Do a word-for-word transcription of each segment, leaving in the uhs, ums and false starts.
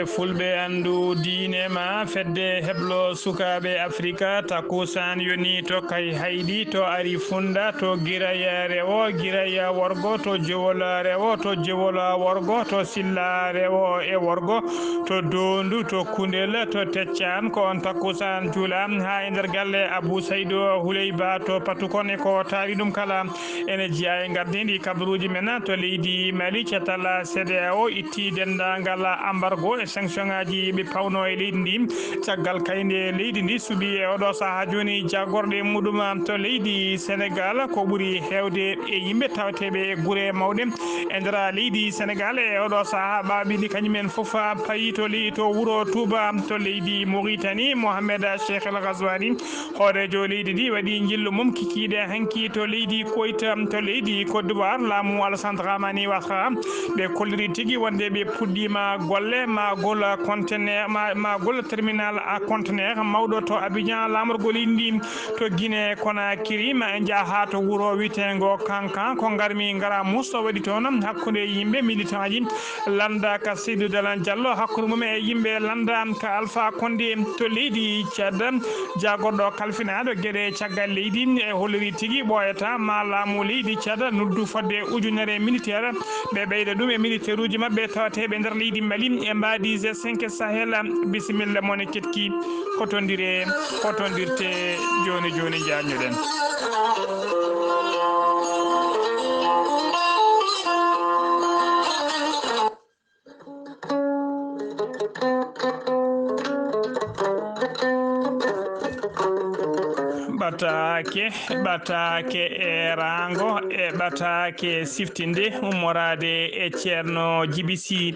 Fulɓe anndu diine ma fedde heblo sukaaɓe Afrika, takkusaan yoni to Kayhayɗi, to Arifunda, to Giraya rewo, Giraya worgo, to Jowol rewo, to Jowol worgo, to Silla rewo e worgo, to Doondu, to Kundel, to Teccaan. Ko on takkusaan juula haa e nder galle Abu Saydu Huley Ba to Patukon e ko taari ɗum kala. Ene jeyaa e ngardiiɗi kabaruuji men to leydi Mali, catal C D A O itti denndaangal ambargo e sanction ŋaaji ɓe pawno e leydi ndi. Caggal kayde leydi ndi suɓi e oɗo sahaa jooni jaagorɗe muɗum to leydi Senegal, ko ɓuri heewde e yimɓe tawateeɓe e gure mawɗe e nder leydi Senegal e oɗo sahaa ɓaaɓiiɗi kañum en fof payi to ley-, to wuro Touba to leydi Mauritanie. Mohamed Cheikh El Ghazouani, hooreejo leydi ndi, waɗi njillu mum kikiiɗe hanki to leydi Koyta, to leydi Côte d'Ivoire, laamu Alassane Dramane Ouattara. Ɓe kolliri tigi wonde ɓe puɗɗiima golle maagol conteneur, ma, maagol terminal à conteneur mawɗo to Abidjan, laamorgo leydi ndi. To Guinée Conakry, ma en njaha to wuro wiyeteengo Kankan, ko ngarmi ngara musto waɗi toon hakkunde yimɓe militant ji Landa ka Seydou Dalan Diallo, hakkunde mum e yimɓe Landa ka Alpha Condé. To leydi Tchad, jaagorɗo kalfinaaɗo geɗe caggal leydi e holliri tigi ɓooyata ma laamu leydi Tchad noddu fodde ujunere militaire, ɓe ɓeyda ɗum e militaire uji maɓɓe tawateeɓe nder leydi Mali e mbaadi G cinq Sahel. Bisimilla mon e ketki, hotondire, hotondirte jooni jooni, njaarñuɗen. Ɓataake, ɓataake eeraango e ɓataake siftinde ummoraade e Ceerno Jibi Si.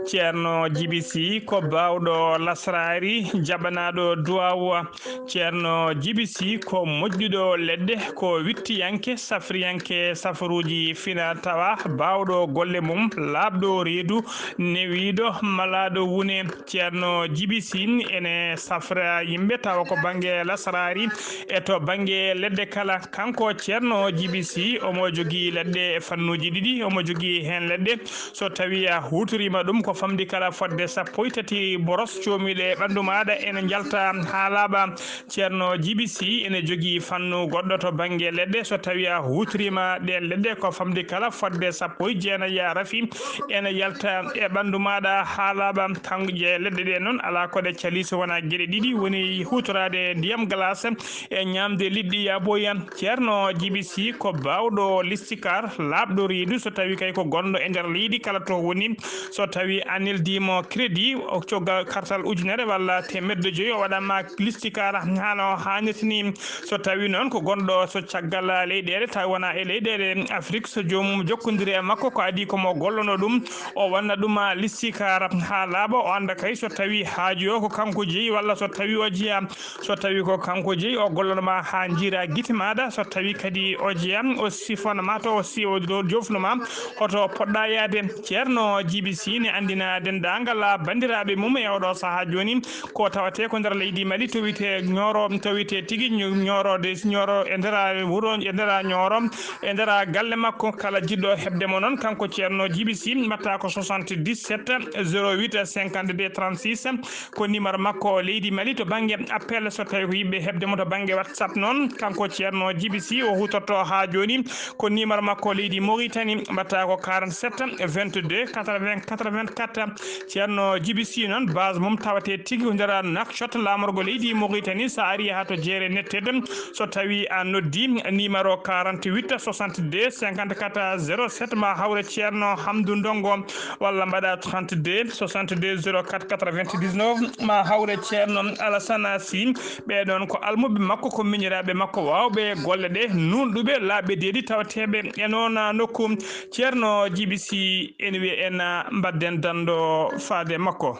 Ceerno Jibi Si ko baawɗo lasraari, jaɓanaaɗo duwaawu. Ceerno Jibi Si ko moƴƴuɗo leɗɗe, ko wittiyanke, safriyanke safaruuji fina tawa, baawɗo golle mum, laaɓɗo reedu, newiiɗo, malaaɗo wune. Ceerno Jibi Si ene safra yimɓe tawa ko bannge lasraari e to bannge leɗɗe kala. Kanko Ceerno Jibi Si, omo jogii leɗɗe e fannuuji ɗiɗi, omo jogii heen leɗɗe, so tawii a huutoriima ɗum ko famɗi kala fodde sappo e tati boros, coomiiɗo e ɓanndu maaɗa ene njalta haa laaɓa. Ceerno Jibi Si ene jogii fannu goɗɗo to bannge leɗɗe. So tawii a huutoriima ɗeen leɗɗe, ko famɗi kala fodde sappo e jeenayi a rafi, ene yalta e ɓanndu maaɗa haa laaɓa. Kanko je leɗɗe ɗe noon, alaa ko ɗe calii so wonaa geɗe ɗiɗi, woni huutoraade ndiyam glace e ñaamde liɗɗi yaboya. Ceerno Jibi Si ko baawɗo listikaar, laaɓɗo reedu, so tawii kay ko gonɗo e nder leydi kala to woni. So tawii a neldiimo crédit, o cogga kartal ujunere walla teemedde joyi, o waɗan ma listikaara haa no haanirta ni. So tawii noon ko gonɗo so caggal leyɗeele, tawi wonaa e leyɗeele Afrik, so joomum jokkondiri e makko, ko adii ko mo gollono ɗum, o wanna ɗum listikaara haa laaɓa, o annda kay so tawii haaju o ko kanko jeyi walla so tawii o jeyaa. So tawii ko kanko jeyi, o gollono ma haa njiira gite maaɗa. So tawii kadi o jeyaa, o sifana ma to, o si-, o do-, jofno ma hoto poɗɗa yaade. Ceerno Jibi Si ne anndina denndaangal banndiraaɓe mum e oɗo sahaa jooni, ko tawatee ko nder leydi Mali, to wiyetee Ñooro, to wiyetee tigi Ño-, Ñooro de, Ñooro e nder wuro, e nder Ñooro, e nder galle makko. Kala jiɗɗo heɓde mo noon, kanko Ceerno Jibi Si, mbaɗta ko soixante-dix-sept zéro huit cinquante-deux trente-six. Ko numéro makko leydi Mali to bannge appel. So tawii ko yiɗɓe heɓde mo to bannge WhatsApp noon, kanko Ceerno Jibi Si, o huutorto haa jooni. Ko numéro makko leydi Mauritanie, mbaɗta ko quarante-sept vingt-deux quatre-vingts quatre-vingt-quatre. Ceerno Jibi Si noon, base mum tawatee tigi ko nder Nouakchott, laamorgo leydi Mauritanie. So a arii haa to jeere netteede, so tawii a noddi numéro quarante-huit soixante-deux cinquante-quatre zéro sept, ma hawre Ceerno Hamdu Ndongo, walla mbaɗa trente-deux soixante-deux zéro quatre quatre-vingt-dix-neuf, ma hawre Ceerno Alasana Si. Ɓee ɗoon ko almuɓɓe makko, ko miñiraaɓe makko, waawɓe golle ɗe, nuunɗuɓe, laaɓɓe deedi, tawateeɓe e noon nokku. Ceerno Jibi Si, ene wiya en mbaɗden danndo faade makko.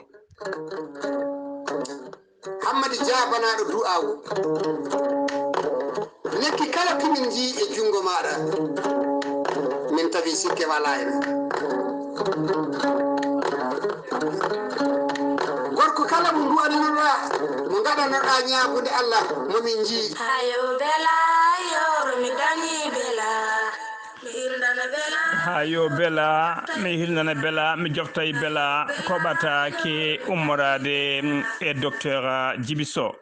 Hammadi Dia banaaɗo du'aawu. Lekki kala kimin njii e junngo maaɗa, min tawi sikke walaa hen. Gorko kala mo du'aninoɗaa, mo ngaɗanoɗaa ñaagunde Allah, mo min njii. Hayo bela, yoro mi dañi bela. Ha yo bela, mi hirnana bela, mi joftay bela ko ɓataake ummoraade e docteur Djiby Sow.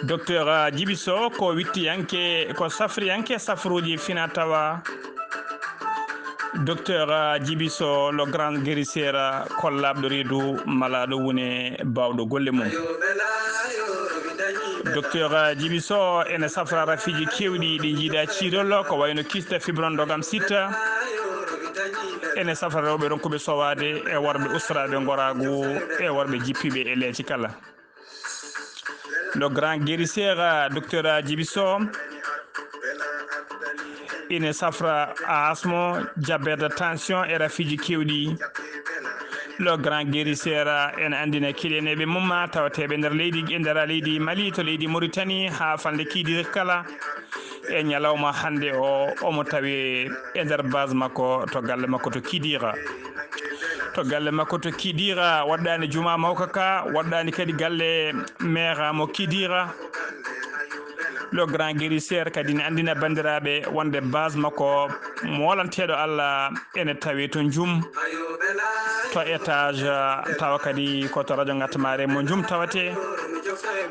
Docteur Djiby Sow ko wittiyanke, ko safriyanke safruuji fina tawa. Docteur Djiby Sow, le grand guérisseur, kollaaɗo reedu, malaaɗo wune, baawɗo golle mum. Docteur Djiby Sow ene safra rafiiji keewɗi ɗi njiida ciirol, ko wayno kyste, fibrome, ndogam, site. Ene safra rewɓe ronkuɓe sowaade e worɓe ustoraaɓe ngoraagu e worɓe jippiiɓe e leeci kala. Le grand guérisseur, docteur Djiby Sow, ine safra asmo, diabète, tension e rafiiji keewɗi. Le grand guérisseur ene anndina keɗiyaneeɓe mum tawateeɓe nder leydi, e nder leydi Mali, to leydi Mauritanie, haa falnde Kiidiira kala. E ñalawma hannde o, omo tawi e nder base makko, to galle makko to Kiidiira. To galle makko to Kiidiira, waɗɗaani juma mawka ka, waɗɗaani kadi galle meera mo Kiidiira. Le grand guérisseur kadi ne anndina banndiraaɓe wonde base makko, moolanteeɗo Allah, ene tawi to Njum, to étage, tawa kadi ko to radio Ngatmare mo Njum tawate,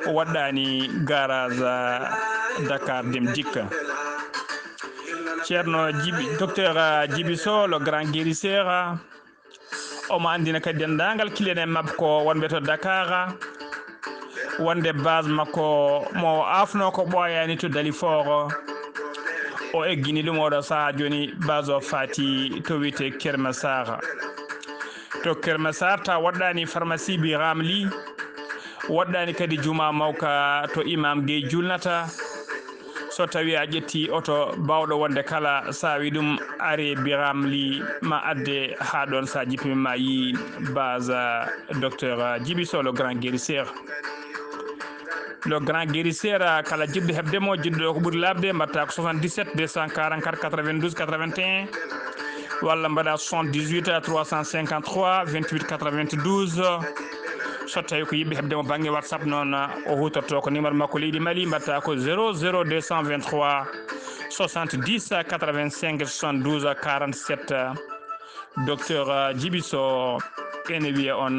waɗɗaani garage Dakar Dem Dikk. Ceerno Djiby, docteur Djiby Sow, le grand guérisseur, omo anndina kadi denndaangal kilene makko wonɓe to Dakar, wonde base makko mo o afno ko ɓooyaani to Dalifort. O eggini ɗum oɗo sahaa jooni, base o faati to wiyetee Kermassar. To Kermassar, tawa waɗɗaani pharmacie Biram Ly, waɗɗaani kadi juma mawka to Imam Gueye julnata. So tawi a ƴetti oto baawɗo wonde kala, saawi ɗum ari Biram Ly ma adde haa ɗoon, sa jippima ma yi base docteur Djiby Sow, le grand guérisseur. Le grand guérisseur, kala jiɗɗo heɓde mo, jiɗɗo ko ɓuri laaɓde, mbaɗta ko soixante-dix-sept deux cent quarante-quatre quatre-vingt-douze quatre-vingt-un, walla mbaɗa soixante-dix-huit trois cent cinquante-trois vingt-huit quatre-vingt-douze. So tawi ko yiɗɓe heɓde mo bannge WhatsApp noon, o huutorto ko numéro makko leydi Mali, mbaɗta ko zéro zéro deux cent vingt-trois soixante-dix quatre-vingt-cinq soixante-douze quarante-sept. Docteur Djiby Sow ene wiya on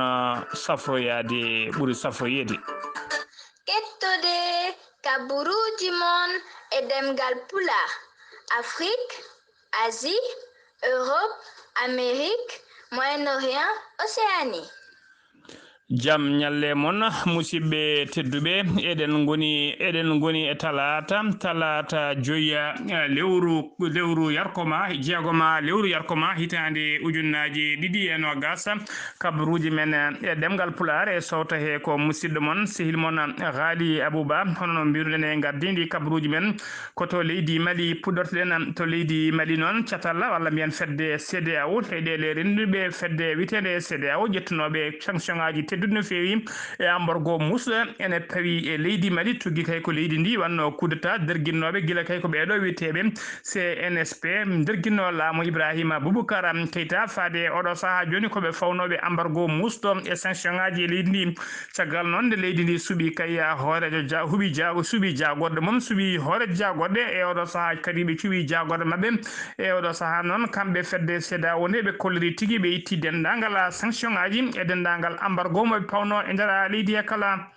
safroyaade ɓuri safroyeede. Kettode kaburuuji mon e ɗemngal Pulaar, Afrik, Asie, Europe, Amérique, Moyen-Orient, Océanie. Jam ñalle mon, musidɓe tedduɓe. Eɗen ngoni, eɗen ngoni e talaata, talaata joyi, eh, lewru, lewru yarkoma, jeegoma lewru yarkoma, hitaande ujunnaaje ɗiɗi e noogas. Kabaruuji men, eh, e ɗemngal Pulaar e sowta he ko musidɗo mon, sehil mon, eh, Haali Abouba. Hono no mbiruɗen e ngardiindi kabaruuji men, ko to leydi Mali puɗɗortoɗen. To leydi Mali noon, catal walla mbiyen fedde C D A O e ɗeele rennduɓe fedde witeende C D A O, ƴettunooɓe sanction ŋaaji tedduɗi no feewi e embargo muusɗo ene pawi e leydi Mali, tuggi kay ko leydi ndi wanno coup d'État derginnooɓe gila kay ko ɓeeɗo wiyeteeɓe C N S P, derginnoo laamu Ibrahima Boubacar Keita faade e oɗo sahaa jooni ko ɓe fawnooɓe embargo muusɗo e sanction ŋaaji e leydi ndi. Caggal noon nde leydi ndi suɓi kay hooreejo ja-, huɓi ja-, suɓi jaagorɗe mum, suɓi hooreejo jaagorɗe e oɗo sahaa kadi ɓe cuɓi jaagorɗe maɓɓe. E oɗo sahaa noon, kamɓe fedde C D A O nde ɓe kolliri tigi ɓe itti denndaangal sanction ŋaaji e denndaangal embargo mo ɓe pawno e nder leydi he kala.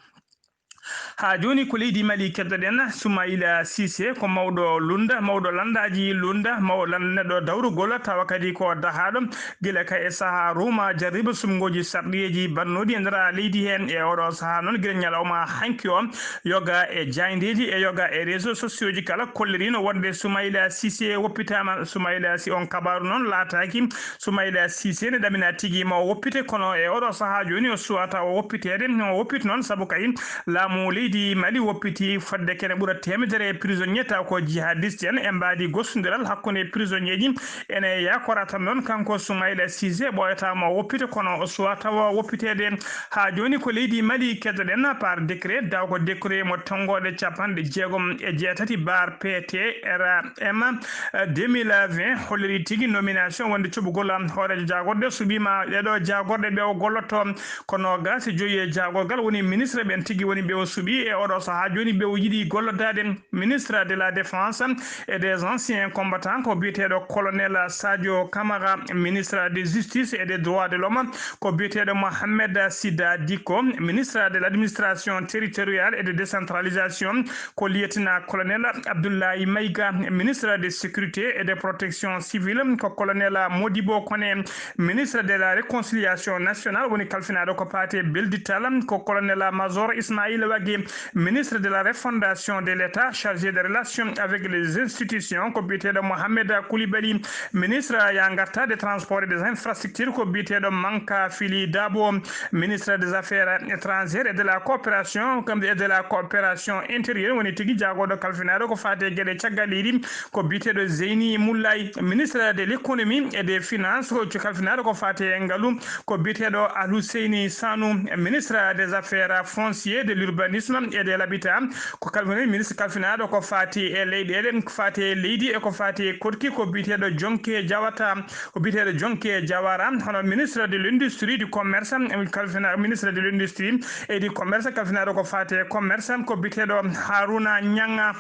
Haa jooni ko leydi Mali keddoɗen, Soumaïla Cissé ko mawɗo Lunda, mawɗo lanndaaji Lunda, mawɗo lan-, neɗɗo dawrugol, tawa kadi ko dahaaɗo gila ka e sahaa Ruma jarriba sumngooji sarɗiyeeji bannooɗi e nder leydi heen. E oɗo sahaa noon, gila ñalawma hanki o, yoga e jaayndeeji e yoga e réseaux sociaux ji kala kolliriino wonde Soumaïla Cissé woppitaama. Soumaïla Si-, on kabaaru noon laataaki Soumaïla Cissé ne ɗamina tigi ma o woppite, kono e oɗo sahaa jooni o suwata o woppiteede. O woppiti noon sabu kay laamu leydi Mali woppiti fodde kene ɓura teemedere prisonnier taw ko jihadiste en e mbaadi gostondiral hakkunde prisonnier ji. Ene yakora tan noon kanko Soumaïla Cissé ɓooyata ma o woppite, kono o suwata o woppiteede. Haa jooni ko leydi Mali keddoɗen par décret, taw ko décret mo tonngoode capanɗe jeegom e jeetati bar P T R M, eh, deux mille vingt holliri tigi nomination wonde cuɓugol hooreejo jaagorɗe suɓiima. Ɗeɗo jaagorɗe ɓe o gollotto ko noogas e joyi e jaagorgal woni ministre ɓen tigi woni ɓe o suɓii e oɗo sahaa jooni ɓe o yiɗi gollodaade. Ministre de la Défense et des anciens combattants ko biyeteeɗo colonel Sadio Camara, ministre de Justice et des Droits de l'Homme ko biyeteeɗo Mohamed Sida Diko, ministre de l'Administration territoriale et de décentralisation ko lieutenant colonel Abdoulaye Maïga, ministre de sécurité et de protection civile ko colonel Modibo Kone, ministre de la réconciliation nationale woni kalfinaaɗo ko faati e beldital ko colonel major Ismaïl Wage, ministre de la refondation de l'État chargé des relations avec les institutions ko biyeteeɗo Mohamed Koulibaly, ministre ya ngarta des transports et des infrastructures ko biyeteeɗo Manka Fili Dabo, ministre des affaires étrangères et de la coopération et de la coopération intérieure woni tigi jaagooɗo kalfinaaɗo ko faati e geɗe caggal leydi ko biyeteeɗo Zeyni Moulay, ministre de l'économie et des finances ko kalfinaaɗo ko faati e ngalu ko biyeteeɗo Alhuseyni Sanu, ministre des affaires foncières, de l'urbanisme et de l'habitat ko kalfinaaɗo, ministre kalfinaaɗo ko faati e leyɗeele ko faati e leydi e ko faati e koɗki ko biyeteeɗo Jonke Jawata, ko biyeteeɗo Jonke Jawara, hono ministre de l'industrie, du commerce, kalfina ministre de l'industrie et du commerce kalfinaaɗo ko faati e commerce ko biyeteeɗo Haruna Ñanga.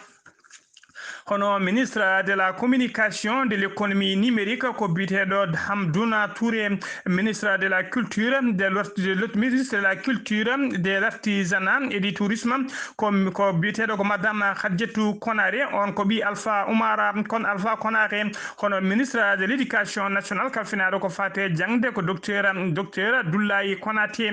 Hono ministre de la communication, de l'économie numérique ko biyeteeɗo Hamdouna Touré, ministre de la culture, de l'art- de l'art- ministre de la culture, de l'artisanat et du tourisme ko ko biyeteeɗo ko madame Khadjetou Konaré, on ko ɓii Alpha Oumar, kon Alpha Konaré. Hono ministre de l'éducation nationale kalfinaaɗo ko faati e jaŋde ko docteur docteur Abdoulaye Konaté,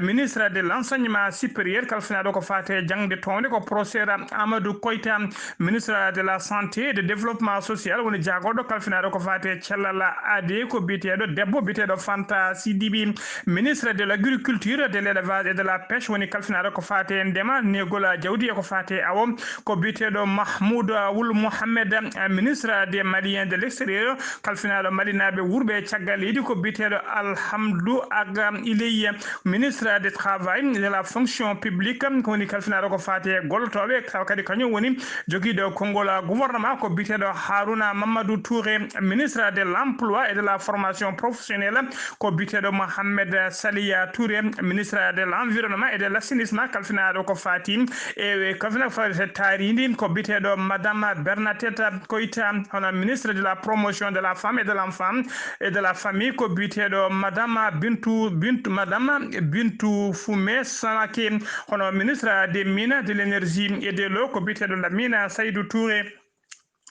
ministre de l'enseignement supérieur kalfinaaɗo ko faati e jaŋde townde ko professeur Amadou Koita, ministre de la santé et de développement social woni jaagorɗo kalfinaaɗo ko faati e cellal aade ko biyeteeɗo debbo biyeteeɗo Fanta Sidibi, ministre de l'agriculture, de l'élevage et de la pêche woni kalfinaaɗo ko faati e ndema, neegol jawdi e ko faati e awo ko biyeteeɗo Mahmoud Wul Mohamed, ministre des Maliens de l'extérieur, kalfinaaɗo Malinaaɓe wuurɓe e caggal leydi ko biyeteeɗo Alhamdu Aga Iley, ministre de travail, de la fonction publique, ko woni kalfinaaɗo ko faati e gollotooɓe, tawa kadi kañum woni jogiiɗo konngol gouvernement ko biyeteeɗo Haruna Mamadou Touré, ministre de l'emploi et de la formation professionnelle, ko biyeteeɗo Mohamed Saliya Touré, ministre de l'environnement et de l'assainissement, kalfinaaɗo ko faati e kalfinaaɗo ko faati e taariindi ko biyeteeɗo madame Bernadette Koita, hono ministre de la promotion de la femme et de l'enfant et de la famille ko biyeteeɗo madame Bintou Bintou madame Bintou Foumé Samake, hono ministre des mines, de l'énergie et de l'eau ko biyeteeɗo Lamine Saïdou Touré.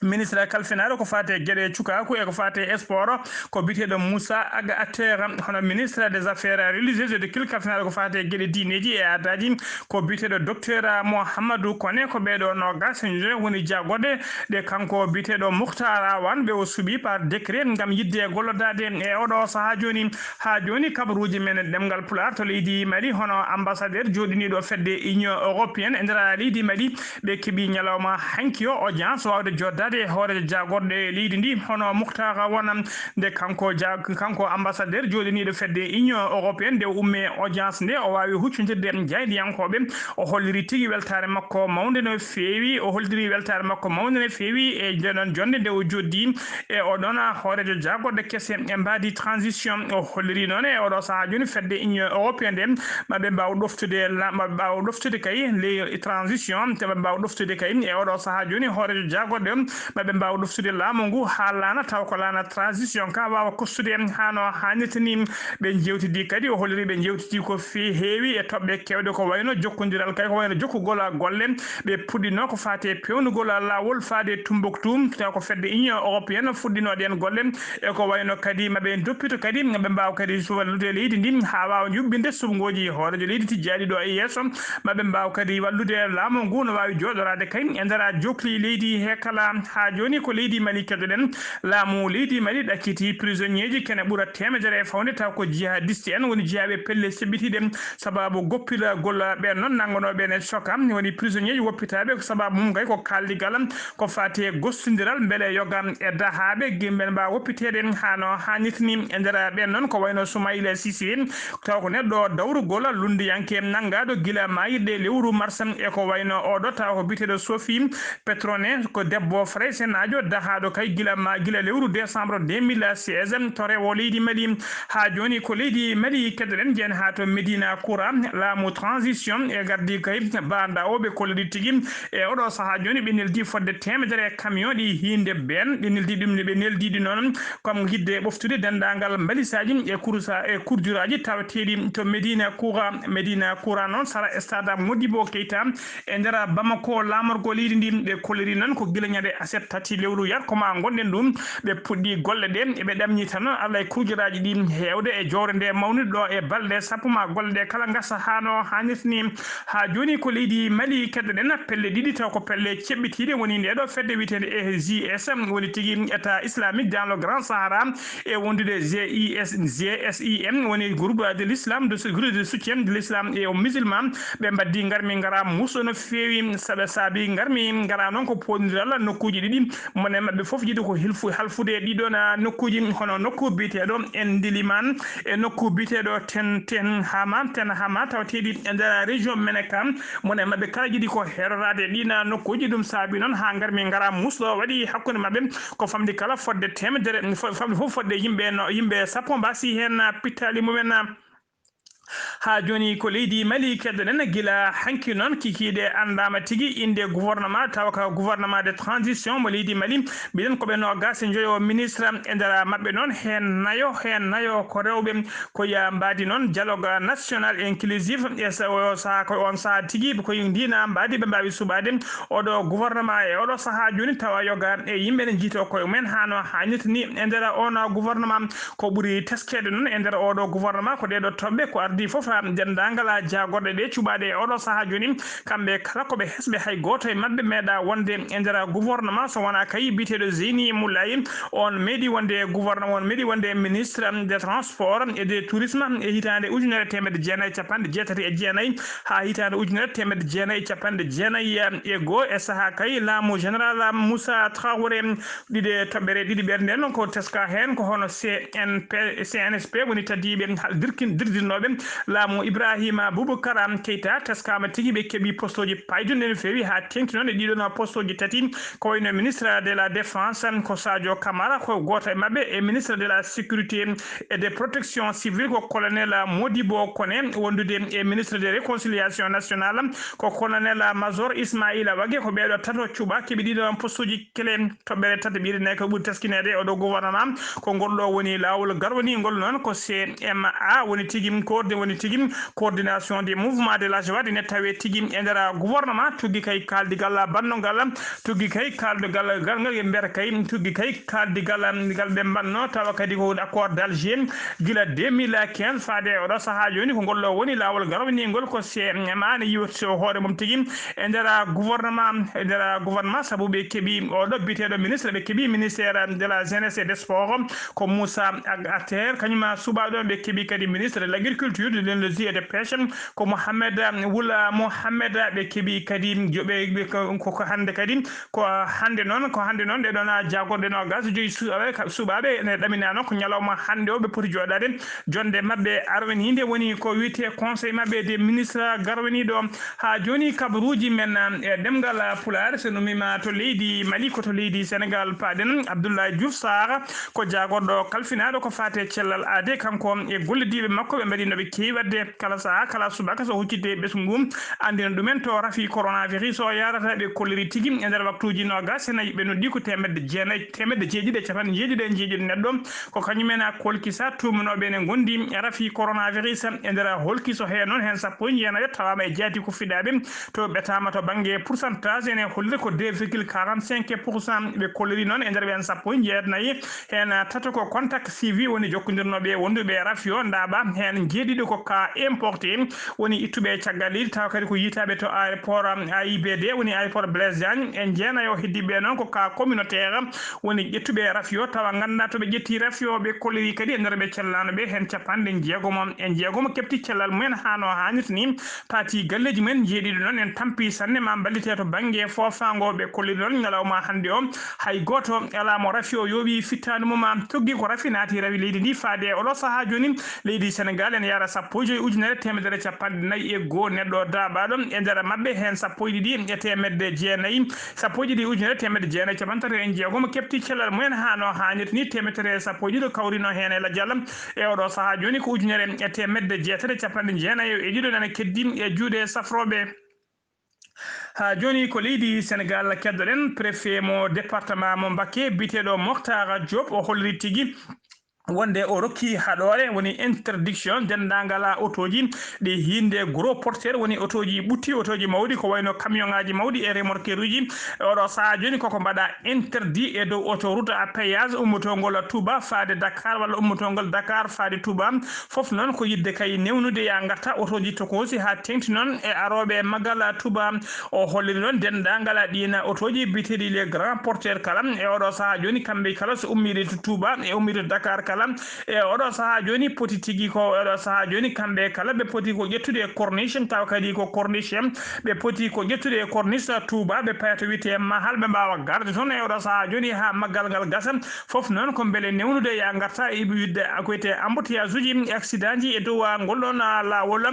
Ministre kalfinaaɗo ko faati e geɗe cukaaku e ko faati e sport ko biyeteeɗo Moussa Aga Attera, hono ministre des affaires religieuses et de culte kalfinaaɗo ko faati e geɗe diineeji e aadaaji ko biyeteeɗo docteur Mouhamadou Koné. Ko ɓeeɗo noogaas e joy woni jaagorɗe ɗe kanko biyeteeɗo Mouhtar Awan ɓe o suɓii par décret ngam yiɗde gollodaade e oɗo sahaa jooni. Haa jooni kabaruuji men ɗemngal Pulaar to leydi Mali hono ambassadeur jooɗiniiɗo fedde Union européenne e nder leydi Mali ɓe keɓi ñalawma hanki o audience waawde joddaade e hooreejo jaagorɗe leydi ndi hono Mouhtar Awan. Nde kanko ja- kanko ambassadeur jooɗiniiɗo fedde Union européenne nde ummee audience nde o waawi huccondirde jaayndiyankooɓe, o holliri tigi weltaare makko mawnde no feewi, o holliri weltaare makko mawnde no feewi e nde ɗon jonnde nde o jooɗdi e o ɗon hooreejo jaagorɗe kese e mbaadi transition. O holliri noon e oɗo sahaa jooni fedde Union européenne nde maɓe mbaaw ɗoftude la- maɓe mbaaw ɗoftude kay ley transition te maɓe mbaaw ɗoftude kay e oɗo sahaa jooni hooreejo jaagorɗe maɓe mbaaw ɗoftude laamu ngu haa laana taw ko laana transition ka waawa kostude haa no haanirta ni. Ɓe njeewtidi kadi o holliri ɓe njeewtidi ko fii heewi e toɓɓe kewɗe ko wayno jokkondiral kay ko wayno jokkugol golle ɓe puɗɗino ko faati e pewnugol laawol faade Tumbuktu taw ko fedde Union européenne fuɗɗino ɗeen golle e ko wayno kadi maɓe doppito kadi ɓe mbaawa kadi wallude leydi ndi haa waawa yuɓɓinde suɓngooji hooreejo leydi tijjaaɗi ɗo e yeeso maɓe mbaawa kadi wallude laamu ngu no waawi jooɗoraade kay e nder jokli leydi he kala. Haa jooni ko leydi Mali keɗoɗen, laamu leydi Mali ɗacciti prisonnier ji kene ɓura teemedere e fawde taw ko jihadiste en woni jeyaaɓe pelle seɓɓitiiɗe sababu goppiragol ɓeen noon nanngonooɓe ene coka woni prisonnier ji woppitaaɓe ko sababu mum kay ko kaaldigal ko faati e gostondiral mbele yoga e dahaaɓe gimɓe mbaawa woppiteede haa no haanirta ni e nder ɓeen noon ko wayno Soumaïla Cissé taw ko neɗɗo dawrugol lunndiyanke nanngaaɗo gila maayirɗe lewru mars e ko wayno oɗo taw ko biyeteeɗo Sophie Petrone ko debbo Praysenaajo dahaaɗo kay gila ma, gila lewru décembre deux mille seize to rewo leydi Mali. Haa jooni ko leydi Mali keddoɗen, jeen haa to Médina Koura, laamu transition e gardi kay banda o ɓe kolliri tigi. E oɗo sahaa jooni ɓe neldi fodde teemedere camion ɗi hiinde been, ɓe neldi ɗum, ɓe neldi ɗi noon kam yidde ɓoftude denndaangal mbalisaaji e kursa, e kurjuraaji taweteeɗi to Médina Koura. Médina Koura noon sara e stade Modibo Keita e nder Bamako, laamorgo leydi ndi. Ɓe kolliri noon ko gila ñande aset tati lewru yar ko ma ngonɗen ɗum, ɓe puɗɗi golle ɗe, ɓe ɗamñi tan Alla e kurjuraaji ɗi heewde e jowre nde mawnude ɗo e balɗe sappo ma golle ɗe kala ngasa haa no haanirta ni. Haa jooni ko leydi Mali keddoɗen pelle ɗiɗi, taw ko pelle ceɓɓitiiɗe woni nde ɗo fedde wiyeteende E J S, woni tigi État Islamique dans le Grand Sahara, e wondude J I S, J S I M, woni groupe de l'islam, de ce groupe de soutien de l'islam et aux musulmans. Ɓe mbaddi ngarmi ngara muusɗo no feewi, saɓe saabi ngarmi ngara noon ko poondiral nokkuuji ɗiɗi. Mone maɓɓe fof yiɗi ko hilfu-, halfude e ɗiɗon, ah, nokkuuji, hono nokku biyeteeɗo en Ndiliman e nokku biyeteeɗo Ten, Ten Hama, Ten Hama, tawateeɗi e nder région Menaka. Mone maɓɓe kala yiɗi ko heeroraade e ɗiin nokkuuji. Ɗum saabi noon haa ngarmi ngara muusɗo waɗi hakkunde maɓɓe ko famɗi kala fodde teemedere, fo-, famɗi fof fodde yimɓe no, yimɓe sappo mbaasi heen pittaali mumen. Haa jooni ko leydi Mali keddoɗen, gila hanki noon kikiiɗe anndaama tigi innde gouvernement, tawa ko gouvernement de transition mo leydi Mali. Mbiɗen ko ɓe noogaas e njoyo ministre, e nder maɓɓe noon heen nayo, heen nayo ko rewɓe. Ko ya mbaadi noon dialogue national inclusif, e sa-, o sahaa, ko on sahaa tigi ko e ndiina mbaadi ɓe mbaawi suɓaade oɗo gouvernement e oɗo sahaa jooni, tawa yoga e yimɓe ne njiytoo koye mumen haa no haanirta ni e nder on gouvernement. Ko ɓuri teskeede noon e nder oɗo gouvernement ko ɗeɗo toɓɓe ko ardi fof, denndaangal jaagorɗe ɗe cuɓaaɗe e oɗo sahaa jooni, kamɓe kala ko ɓe hesɓe, hay gooto e maɓɓe meeɗa wonde e nder gouvernement so wonaa kay biyeteeɗo Zeyni Moulaye. On meeɗi wonde gouvernement, on meeɗi wonde ministre des transports et du tourisme e hitaande ujunere teemedde jeenayi e capanɗe jeetati e jeenayi haa hitaande ujunere teemedde jeenayi e capanɗe jeenayi e goo, e sahaa kay laamu général Moussa Traoré. Ɗiɗe toɓɓere ɗiɗi ɓernde noon ko teska heen ko hono C N P, C N S P woni tadiiɓe hal-, dirkin-, dirdirnooɓe laamu Ibrahima Boubacar Keita, teskaama tigi ɓe keɓi postooji paydunɗi no feewi haa teeŋti noon e ɗiɗon postooji tati, ko wayno ministre de la défense ko Sadio Camara, ko gooto e maɓɓe, e ministre de la sécurité et de protection civile ko colonel Modibo Koné, wondude e ministre de réconciliation nationale ko colonel major Ismaïla Wagué. Ko ɓeeɗo tato cuɓa keɓi ɗiɗon postooji clé. Toɓɓere tataɓiire nayi ko ɓuri teskineede e oɗo gouvernement, ko ngol ɗo woni laawol garwaniingol noon ko C M A woni tigi, coordi-, woni tigi coordination des mouvements de la Joie, ine tawee tigi e nder gouvernement, tuggi kay kaaldigal banndogal, tuggi kay kaaldigal gal ngal ɓe mbiyata kay, tuggi kay kaaldigal ngal ɓe mbanno, tawa kadi ko accord d'Alger gila deux mille quinze faade e oɗo sahaa jooni, ko ngol ɗo woni laawol garwaniingol ko C M A ne yiwto hoore mum tigi e nder gouvernement, e nder gouvernement, sabu ɓe keɓi oɗo biyeteeɗo ministre, ɓe keɓi ministère de la jeunesse et des sports, ko Moussa Ag-, Ater, kañum suɓaaɗo, ɓe keɓi kadi ministre de l'agriculture, de l'énergie et de pêche, ko Mohamed, um, Wula Mohamed, ɓe keɓi kadi jo-, ɓe, ɓe ko, ko, ko hannde kadi, ko hannde noon, ko hannde noon ɗe ɗoon jaagorɗe noogaas e joyi su-, aɓe ka-, suɓaaɓe ne ɗaminaano ko ñalawma hannde o ɓe poti jooɗaade. Jonde maɓɓe arwaniinde woni ko wiyetee conseil maɓɓe des ministres garwaniiɗo. Haa jooni kabaruuji men, um, e ɗemngal Pulaar, so numiima to leydi Mali, ko to leydi Senegaal paaɗen. Abdoulaye Diouf Sarr ko jaagorɗo kalfinaaɗo ko faati e cellal aadee, kanko e gollodiiɓe makko ɓe mbaɗi no ɓe keewi waɗde kala sahaa, kala subaka so huccitde ɓesngu ngu, anndina ɗumen to rafi coronavirus o yahrata. Ɓe kolliri tigi e nder waktuuji noogaas e nayi ɓe noddi ko teemedde jeenayi, teemedde jeeɗiɗi e capanɗe jeeɗiɗi e jeeɗiɗi neɗɗo. Ko kañum en a kolkisa tuuminooɓe ene ngondi e rafi coronavirus e nder holkiso hee noon heen sappo e jeenayo tawaama e jaati ko fiɗaaɓe. To ɓetaama to bannge pourcentage ene holliri ko deux virgule quarante-cinq pour cent. Ɓe kolliri noon e nder ɓeen sappo e jeetnayi heen tato ko contact suivi woni jokkondirnooɓe e wonduɓe e rafi o, ndaaɓa heen jeeɗiɗo ko cas importé woni ittuɓe e caggal leydi, tawa kadi ko yiytaaɓe to aéroport A I B D woni aéroport Blaise Diagne, e jeenayo heddiiɓe noon ko cas communautaire woni ƴettuɓe rafi o, tawa nganndaa to ɓe ƴetti rafi o. Ɓe kolliri kadi e nder ɓe cellaano ɓe heen capanɗe jeegomo e jeegomo keɓti cellal mumen haa no haanirta ni, paati galleeji mumen jeeɗiɗo noon en tampi sanne ma mballite to bannge foofaango. Ɓe kolliri noon ñalawma hannde o hay gooto alaa mo rafi o yooɓi fittaandu mum, tuggi ko rafi naati rafi leydi ndi faade e oɗo sahaa jooni. Leydi Senegaal ene yahra sappo e joyi ujunere teemedere capanɗe nayi e goo neɗɗo daaɓaaɗo. E nder maɓɓe heen sappo e ɗiɗi e teemedde jeenayi, sappo e ɗiɗi ujunere teemedde jeenayi capanɗe tati e jeegom keɓti cellal mumen haa no haanirta ni, teemedere sappo e ɗiɗo kawrino heen e lajal. E oɗo sahaa jooni ko ujunere e teemedde jeetati e capanɗe jeenayi e ɗiɗo nana keddi e juuɗe safrooɓe. Haa jooni ko leydi Senegaal keddoɗen, préfet mo département mo Mbacké biyeteeɗo Moctar Diop o holliri tigi wonde o rokki haɗoore, woni interdiction, denndaangal otooji ɗi hiinde gros porteur, woni otooji ɓutti, otooji mawɗi, ko wayno camion ŋaaji mawɗi e remorqueruuji. E oɗo sahaa jooni koko mbaɗa interdit e dow autoroute à péage ummotoongol Touba faade Dakar walla ummotoongol Dakar faade Touba. Fof noon ko yiɗde kay newnude ya ngarta otooji tokoosi haa teeŋti noon e arooɓe maggal Touba. O holliri noon denndaangal ɗiin otooji biyeteeɗi les grands porteurs kala. E oɗo sahaa jooni kamɓe kala so ummiiɗe to Touba e ummiiɗe to Dakar kala. E oɗo sahaa jooni poti tigi ko, oɗo sahaa jooni kamɓe kala ɓe poti ko ƴettude e corniche, tawa kadi ko corniche ɓe poti ko ƴettude e corniche Touba, ɓe paya to wiyetee Mahal, ɓe mbaawa garde toon. E oɗo sahaa jooni haa maggal ngal gasa, fof noon ko mbele newnude ya ngarta e ɓe wiɗde ko wiyetee embouteillage uji, accident ji e dow ngol ɗoon laawol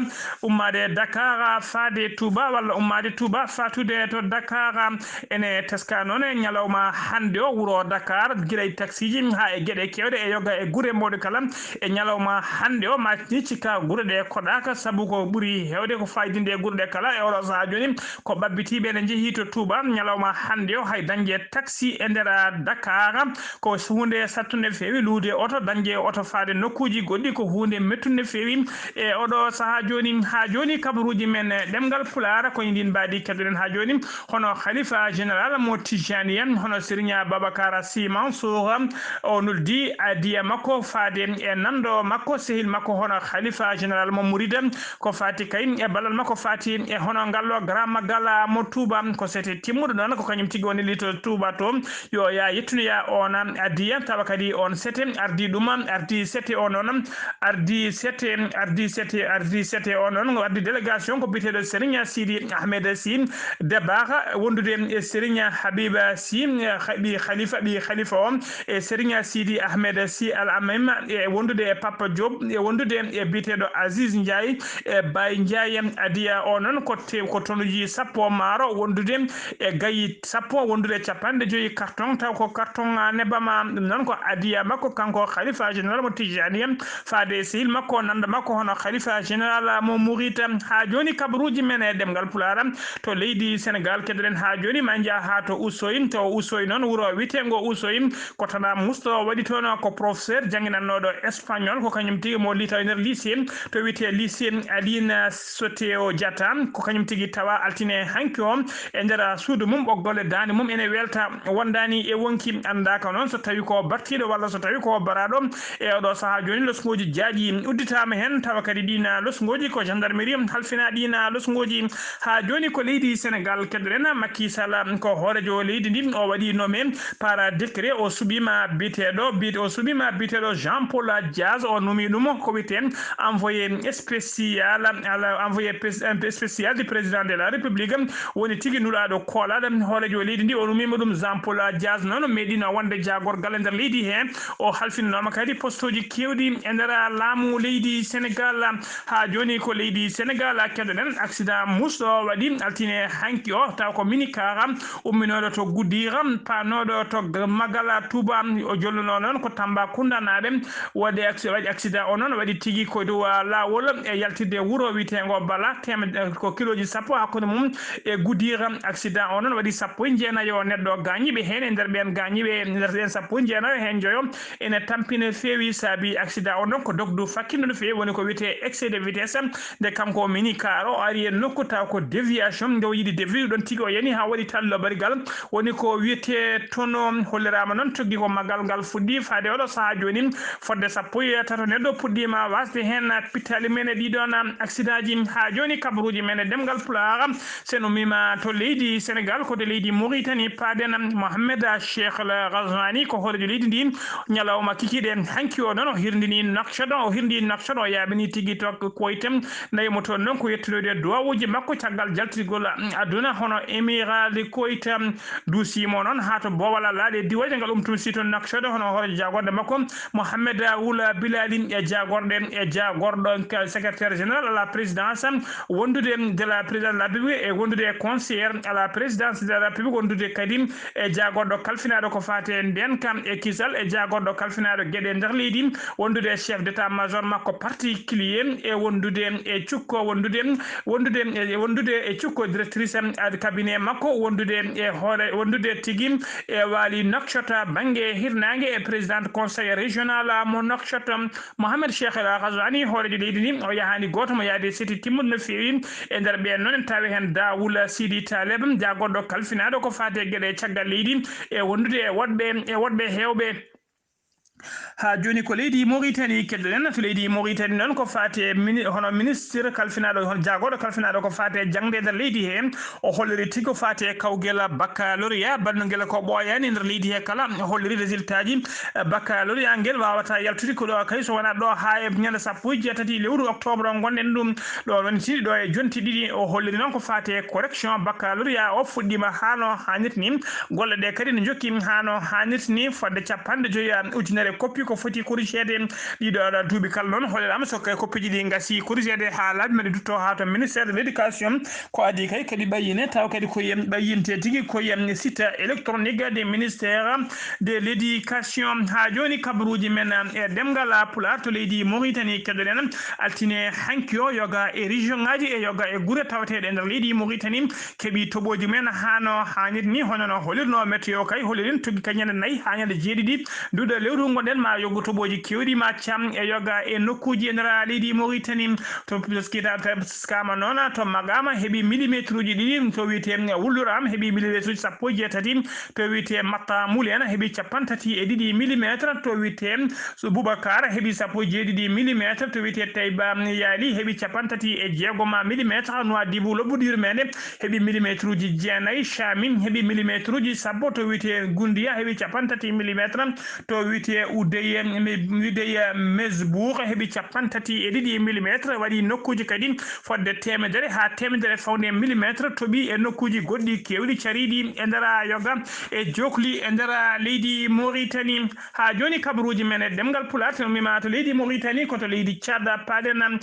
ummaade Dakar faade Touba walla ummaade Touba faatude to Dakar. Ene teska noon e ñalawma hannde o wuro Dakar, gila e taksiiji haa e geɗe keewɗe e yoga e gure mawɗe kala. E ñalawma hannde o, ma ni cikka gure ɗe koɗaaka, sabu ko ɓuri heewde ko faayidinnde e gure ɗe kala. E oɗo sahaa jooni ko ɓabbitiiɓe ene njehii to Touba ñalawma hannde o, hay dañde taksi e nder Dakar ko huunde sattunde feewi. Luude oto, dañde oto faade nokkuuji goɗɗi ko huunde mettunde feewi. E oɗo sahaa jooni, haa jooni kabaruuji men ɗemngal Pulaar ko e ndin mbaadi keddoɗen haa jooni. Hono Khalifa Général mo Tijaniya, hono Serigne Babacar Sy Mansour, o noddi adiya makko faade e nanndo makko, sehil makko, hono Khalifa Général mo Mouride, ko faati kay e ballal makko faati e hono ngal ɗo grand magal mo Touba, ko sete timmuɗo ɗon, ko kañum tigi woni lito Touba to. Yo ya yettunoya on adiya, tawa kadi on sete ardi ɗum, ardi sete o noon, ardi sete, ardi sete, ardi sete o noon, o ardi délégation ko biyeteeɗo Serigne Sidi Ahmed Sy, Dabakh, wondude e Serigne Habiba Sy, ɓi Khalifa, ɓi Khalifa o, e Serigne Sidi Ahmed Sy Al Amim, e wondude e Papa Diop, e wondude e biyeteeɗo Aziz Ndiaye, e Baye Ndiaye. Adiya o noon ko te-, ko tonuji sappo maaro, wondude e gayi sappo, wondude e capanɗe joyi carton, taw ko carton, a, nebbam, a, ɗum noon ko adiya makko, kanko Khalifa Général mo Tijani, faade e sehil makko, nanda makko, hono Khalifa Général mo Mouride. Haa jooni kabaruuji men e ɗemngal Pulaar to leydi Senegal keddoɗen haa jooni, ma njaha haa to Oussouye, to Oussouye noon, wuro wiyeteengo Oussouye, ko Tana Moussa waɗi toon, ko professeur jannginannooɗo espagnol, ko kañum tigi mo lito e nder lycée to wiyetee lycée Aline Sitoé Diatta, ko kañum tigi tawa altine hanki o e nder suudu mum, ɓoggol e daande mum ene welta, wondaani e wonki, anndaaka noon so tawi ko bartiiɗo walla so tawi ko baraaɗo. E oɗo sahaa jooni, losngooji jaaƴi udditaama heen, tawa kadi ɗiin losngooji ko gendarmerie halfinaa ɗiin losngooji. Haa jooni ko leydi Senegal keddoɗen, Macky Sall ko hooreejo leydi ndi, o waɗi nommé par décret, o suɓiima biyeteeɗo, biyete-, o suɓiima biyeteeɗo Jean Paul Diaz, o nomi ɗum ko wiyetee envoyé spécial, ala, envoyé pes-, spécial du président de la République, woni tigi nulaaɗo koolaaɗo hooreejo leydi ndi, o numiima ɗum Jean Paul Diaz. Noon meeɗino wonde jaagorgal e nder leydi he, o halfinanooma kadi postooji keewɗi e nder laamu leydi Senegal. Haa jooni ko leydi Senegal keddoɗen, accident musɗo waɗi altine hanki o, taw ko minicar umminooɗo to Goudira, paanooɗo to G-, Magal Touba, o jolluno noon ko Tambacounda naaɓe. Waɗi acc-, waɗi accident o noon, waɗi tigi ko dow, a, laawol e yaltidde wuro wiyeteengo Bala, teemedde, ko kilooji sappo hakkunde mum e Goudira. Accident o noon waɗi sappo e jeenayo neɗɗo gaañiiɓe heen, e nder ɓeen gaañiiɓe, e nder ɓeen sappo e jeenayo heen, njoyo ene tampi no feewi. Saabi accident o noon ko dogdu fakkitdu no feewi, woni ko wiyetee excès de vitesse. Nde kanko o minicar o ari e nokku, taw ko déviation, nde o yiɗi dévier ɗon tigi, o yani haa waɗi tallo barigal, woni ko wiyetee tonneau. Holliraama noon tuggi ko magal ngal fuɗɗi faade oɗo sahaa jooni, fodde sappo e tato neɗɗo puɗɗiima wasde heen pittaali men e ɗiɗon accident ji. Haa jooni kabaruuji men e ɗemngal Pulaar, so en ummiima to leydi Senegal, ko to leydi Mauritanie paaɗen. Mohamed Cheikh El Ghazouani ko hooreejo leydi ndi, ñalawma kikiiɗe hanki o noon o hirndini Nouakchott, o hirndi Nouakchott, o yaaɓini tigi to Koweït. Nayi mo toon noon ko yettunoyde duwawuuji makko caggal jaltirgol aduna hono Émirat de Koweït. Duusiimo noon haa to boowal laaɗe diwalde ngal umtum si toon Nouakchott, hono hooreejo jaagorɗe makko Mohamed Wula Bilali e jaagorɗe e jaagorɗo ka-, secrétaire général à la présidence, wondude de la présidence de la République e wondude e conseillère à la présidence de la République, wondude kadi e jaagorɗo kalfinaaɗo ko faati e ndeenka e kisal, e jaagorɗo kalfinaaɗo geɗe nder leydi, wondude e chef d'état-major makko particulier, e wondude e cukko, wondude, wondude e, wondude e cukko directrice ad cabinet makko, wondude e hoore, wondude tigi e Waali Nouakchott bannge hirnaange, e présidente conseil régional mo Nouakchott, Mohamed Cheikh El Ghazouani, hooreejo leydi ndi, o yahaani gooto mo yaade seti timmude no feewi. E nder ɓeen noon, en tawi heen Dawoula Sidi Taleb, jaagorɗo kalfinaaɗo ko faati e geɗe caggal leydi, e wondude e woɗɓe, e woɗɓe heewɓe. Haa jooni ko leydi Mauritanie keddoɗen. To leydi Mauritanie noon, ko faati e mini-, hono ministre kalfinaaɗo, hono jaagorɗo kalfinaaɗo ko faati e jaŋde e nder leydi he, o holliri tigi ko faati e kawgel baccalauréat, banndugel ko ɓooyaani e nder leydi he kala. O holliri résultat ji, eh, baccalauréat ngel waawata yaltude ko ɗo kay, so wonaa ɗo haa e ñande sappo e jeetati lewru octobre o ngonɗen ɗum. Ɗo noon tigi ɗo e jonte ɗiɗi, o holliri noon ko faati e correction baccalauréat o fuɗɗiima haa no haanirta ni. Golle ɗe kadi ne njokki haa no haanirta ni, fodde capanɗe joyi ujunere copie ko foti corrigeede. Ɗiɗo ɗo duuɓi kala noon, holliraama so kay copieji ɗi ngasi corrigeede haa laaɓi, mbaɗi dutto haa to ministère de l'éducation. Ko adii kay kadi ɓayyine, taw kadi ko yen ɓayyinte tigi ko yen site électronique des ministères de l'éducation. Haa jooni, kabaruuji men e ɗemngal Pulaar to leydi Mauritanie keddoɗen. Altine hanki o, yoga e région ŋaaji e yoga e gure tawateeɗe nder leydi Mauritanie keɓi toɓooji mumen haa no haanirta ni, hono no hollirnoo météo kay, hollirin tuggi ka ñande nayi haa ñande jeeɗiɗi nduɗo lewru ngonɗen, ma yogo toɓooji keewɗi ma cam e yoga e nokkuuji e nder leydi Mauritanie. To Taskama noon, to Magama heɓi millimétreji ɗiɗi, to wiyetee Wulduram heɓi millimétreji sappo e jeetati, to wiyetee Matamuli en heɓi capanɗe tati e ɗiɗi millimétre, to wiyetee Boubacar heɓi sappo e jeeɗiɗi millimétre, to wiyetee Taïba Yali heɓi capanɗe tati e jeegom millimétre, Nouadhibou lobbudu yurmeende heɓi millimétreji jeenayi, Chamim heɓi millimétreji sappo, to wiyetee Goundiya heɓi capanɗe tati millimétre, to wiyetee Oudeye, Oudeye Mesbour heɓi capanɗe tati e ɗiɗi millimétre, waɗi nokkuuji kadi fodde teemedere haa teemedere fawde millimétre toɓi e nokkuuji goɗɗi keewɗi cariiɗi e nder yoga e jokli e nder leydi Mauritanie. Haa jooni, kabaruuji men e ɗemngal Pulaar, to mima to leydi Mauritanie, ko to leydi Tchad paaɗen.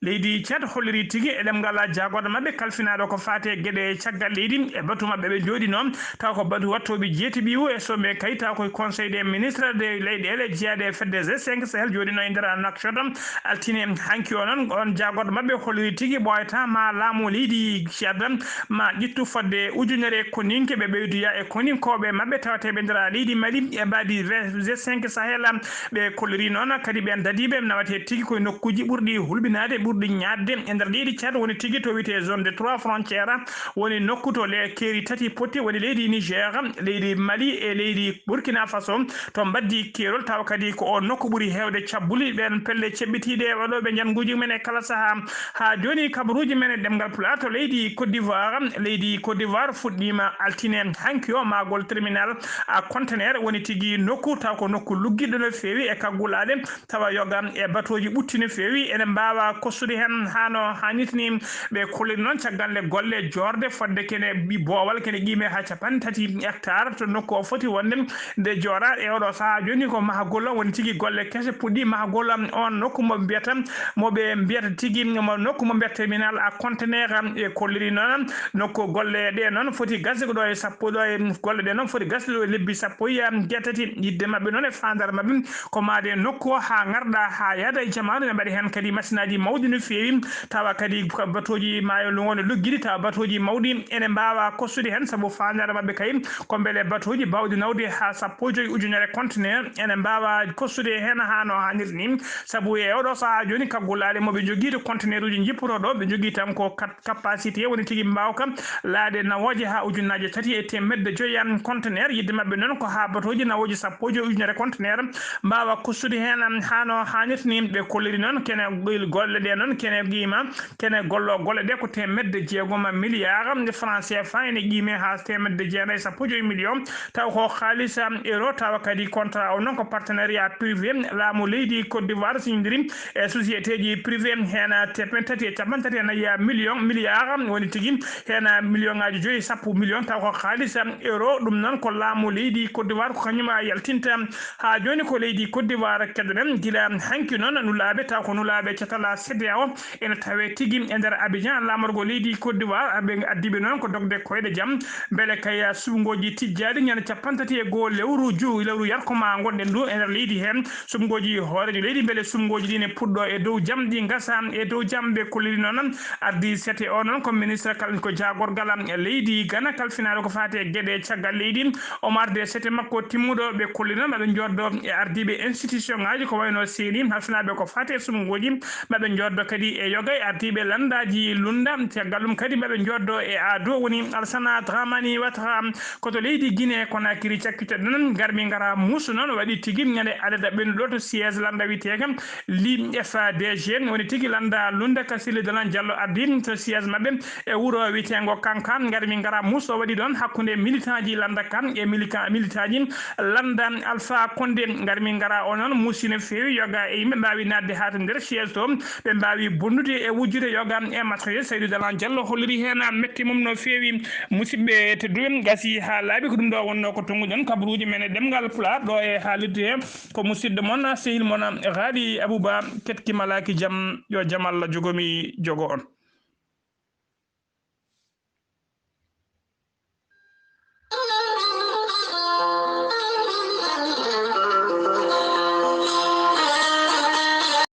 Leydi Tchad holliri tigi e ɗemngal jaagorɗo maɓɓe kalfinaaɗo ko faati e geɗe caggal leydi, e batu maɓɓe ɓe njooɗinoo, taw ko batu wattooɓe jeeti ɓiwu e sommet kay, taw ko Conseil des ministres des leyɗeele jeyaaɗe e fedde G cinq Sahel jooɗinoo e nder Nouakchott. Altine hanki o noon, on jaagorɗo maɓɓe holliri tigi ɓooyata ma laamu leydi Tchad ma ƴettu fodde ujunere koninke, ɓe ɓeydoya e koninkooɓe maɓɓe tawateeɓe nder leydi Mali e mbaadi G cinq Sahel. Ɓe kolliri noon kadi ɓeen dadiiɓe nawetee tigi koye nokkuuji ɓurɗi hulɓinaade, ɓurɗi ñaatde e nder leydi Tchad, woni tigi to wiyetee zone de trois frontières, woni nokku to le-, keeri tati potti, woni leydi Niger, leydi Mali e leydi Burkina Faso, to mbaddi keerol, tawa kadi ko o nokku ɓuri heewde cabbuli ɓeen pelle ceɓɓitiiɗe e waɗooɓe njannguuji mumen e kala sahaa. Haa jooni, kabaruuji men e ɗemngal Pulaar to leydi Côte d'Ivoire. Leydi Côte d'Ivoire fuɗɗiima altine hanki o maagol terminal à conteneur, woni tigi nokku, taw ko nokku luggiɗo no feewi e kaggulaaɗe, tawa yoga e batooji ɓutti no feewi, ene mbaawa kostude heen haa no haanirta ni. Ɓe kolliri noon caggal nde golle joorde fodde kene ɓi boowal kene qiime haa capanɗe tati hectare to nokku o foti wonde nde joora. E oɗo sahaa jooni ko mahagol o woni tigi golle kese puɗɗi mahagol o, on nokku mo mbiyata, mo ɓe mbiyata tigi mo nokku mo mbiyata terminal à conteneur. E kolliri noon nokku golle ɗe noon foti gasde ko ɗo e sappo, ɗo e golle ɗe noon foti gasde ɗo e lebbi sappo e jeetati. Yidde maɓɓe noon e faandaare maɓɓe ko maade nokku o haa ngarɗa haa yahda e jamaanu, ɓe mbaɗa heen kadi masinaaji mawɗi no feewi, tawa kadi ko batooji maayo ngonɗo luggiɗi, tawa batooji mawɗi ene mbaawa kostude heen, sabu faandaare maɓɓe kay ko mbele batooji baawɗi nawde haa sappo e joyi ujunere conteneur ene mbaawa kostude heen haa no haanirta ni, sabu e oɗo sahaa jooni kaggulaaɗe mo ɓe njogii to conteneur uji njippotoo ɗo, ɓe njogii tan ko kat capacité woni tigi mbaawka laaɗe nawooje haa ujunnaaje tati e teemedde joyi conteneur. Yidde maɓɓe noon ko haa batooji nawooji sappo e joyi ujunere conteneur mbaawa kostude heen haa no haanirta ni. Ɓe kolliri noon kene golle ɗe Noon kene qiima, kene gollo golle ɗe ko teemedde jeegom milliard nde franc C F A ene qiime haa teemedde jeenayi sappo joyi million. Taw ko haalis, um, euro, tawa kadi contrat o noon ko partenariat privé. Laamu leydi Côte d'Ivoire signidiri e société ji privé heen teemeɗɗe tati e capanɗe tati e nayi million, milliard woni tigi, heen million ngaaji joyi sappo million. Taw ko haalis, um, euro. Ɗum noon ko laamu leydi Côte d'Ivoire ko kañum a yaltinta. Haa jooni ko leydi Côte d'Ivoire keddoɗen gila hanki noon nulaaɓe, taw ko nulaaɓe catala C E D E A O ene tawee tigi e nder Abidjan, laamorgo leydi Côte d'Ivoire. Ɓe addiiɓe noon ko dogde koyɗe jam, mbele kay subngooji tijjaaɗi ñande capanɗe tati e goo lewru ju-, lewru yarko ma ngonɗen ndu e nder leydi heen. Subngooji hooreejo leydi, mbele subngooji ɗi ne puɗɗo e dow jam, ɗi ngasa e dow jam. Ɓe kolliri noon ardi C T O noon ko ministre kal-, ko jaagorgal leydi Gana kalfinaaɗo ko faati e geɗe caggal leydi. Omo arde sete makko timmuɗo. Ɓe kollino maɓe jooɗdo e ardiiɓe institution ngaaji ko wayno C E N I, halfinaaɓe ko faati e subngooji, maɓe jooɗdo kadi e yoga e ardiiɓe lanndaaji lunda. Caggal ɗum kadi maɓe jooɗdo e aado woni Alassana Dramani Ouattara, ko to leydi Guinée Conakry cakkitoɗen. Ngarmi ngara muusu noon waɗi tigi ñande adada ɓennuɗo to siège lannda wiyeteeka L I F D G, woni tigi lannda lunda ka Cellou Dalein Diallo ardi to siège maɓɓe e wuro wiyeteengo Kanka. Ngarmi ngara muusu o waɗi ɗoon hakkunde militant ji lannda kan e milika-, militant ji lannda Alpha Condé. Ngarmi ngara o noon muusi no feewi, yoga e yimɓe mbaawi naatde haa to nder siège to, ɓe mbaawi bonnude e wujjude yoga e matériel. Seydou Dalein Diallo holliri heen mette mum no feewi. Musidɓe tedduɓe, gasi haa laaɓi, ko ɗum ɗo wonno ko tonnguɗen kabaruuji men e ɗemngal Pulaar ɗo e haalirde he ko musidɗo mon, sehil mon, Haali Abouba, ketki malaaki jam, yo jam Allah jogomi jogo on.